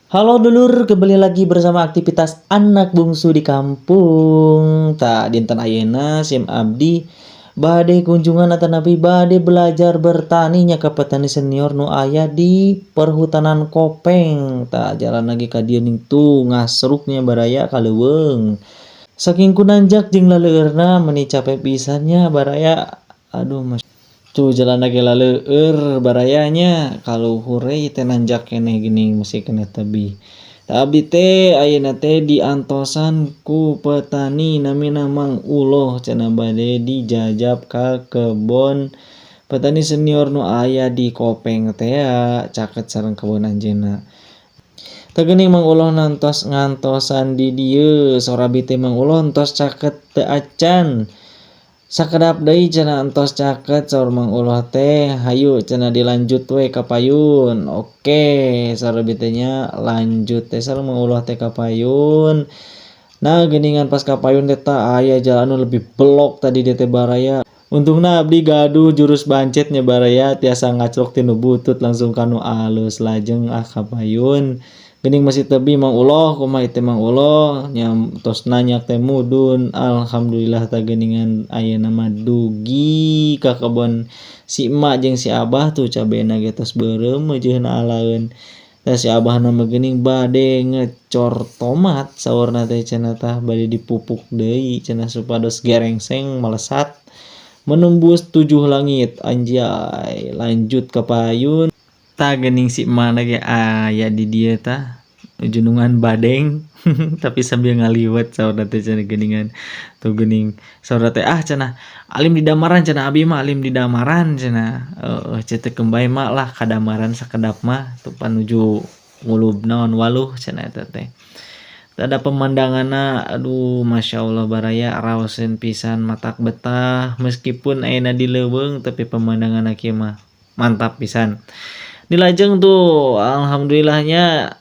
Halo dulur, kembali lagi bersama aktivitas anak bungsu di kampung. Tah, dinten ayeuna sim abdi bade kunjungan atanapi bade belajar bertani nya ka petani senior nu aya di Perhutanan Kopeng. Tah, jalan lagi ka dieu ning tuh ngasruknya, baraya, ka leuweung. Saking ku nanjak jeung laleueurna meuni capek pisan nya, baraya. Aduh, mas. Tuh jalan lagi laleueur, baraya nya, kaluhur we teh nanjak keneh geuning masih keneh tebih. Tah, abdi teh ayeuna teh diantosan ku petani namina Mang Uloh, cenah bade dijajab ka kebon petani senior nu aya di Kopeng tea, caket sareng kebon anjeunna. Tah, geuning Mang Uloh nantos ngantosan di dieu, saur abi teh Mang Uloh entos caket teu acan? Sakedap deui cenah entos caket saur Mang Uloh teh, hayu cenah dilanjut we ka payun. Oke, saur abi teh nya, lanjut teh sareng Mang Uloh teh ka payun. Nah, geuningan pas ka payun teh tah aya jalan nu lebih belok tadi dieu teh, baraya. Untungna abdi gaduh jurus bancet nya, baraya, tiasa ngaclok tina butut langsung ka nu alus, lajeng ah ka payun. Geuning masih tebih, Mang Uloh, kumaha ieu teh Mang Uloh nya, tos nanjak teh mudun. Alhamdulillah, tah geuningan ayeuna mah dugi ka kebon si emak jeung si abah. Tuh cabena ge tos beureum meujeunna alaeun. Tah, si abahna mah geuning bade ngecor tomat saurna teh cenah, tah bade dipupuk deui cenah supados gerengseng melesat menembus tujuh langit, anjay. Lanjut ka payun. Tah, geuning si emakna ge aya di dieu, tah junungan badeng tapi sambil ngaliwet saurna teh cenah. Geuningan tuh geuning saurna teh, ah cenah alim di damaran cenah, abi mah alim di damaran cenah. Heueuh ceutekeun bae mak lah kadamaran sakedap mah tuh panuju ngulub naon waluh cenah eta teh. Ada pemandanganna, aduh, masya Allah, baraya, raoseun pisan, matak betah meskipun ayeuna di leuweung, tapi pemandanganna kieu mah mantap pisan. Dilajeng tuh alhamdulillahnya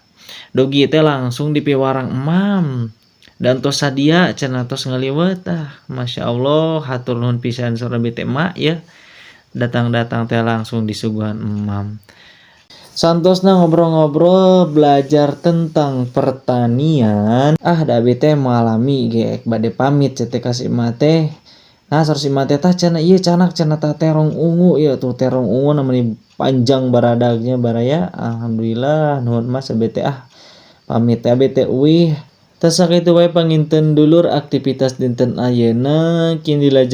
dugi teh langsung dipiwarang emam dan tos sadia cenah, tos ngaliwet. Ah, masya Allah, hatur nuhun pisan saur abi teh, emak ya, datang-datang teh langsung disuguhan emam. Santosna ngobrol-ngobrol belajar tentang pertanian, ah da abi teh mengalami ge bade pamit teh ka si emak teh. Nah, saur si emak teh, tah cenah ieu canak cenah, tah terong ungu ieu tuh, terong ungu namanya panjang baradagnya, baraya. Alhamdulillah, nuhun Mas, abi teh ah pamit teh, abi teh uih. Tah, sakitu wae panginten, dulur, aktivitas dinten ayeuna. Kini dilajeng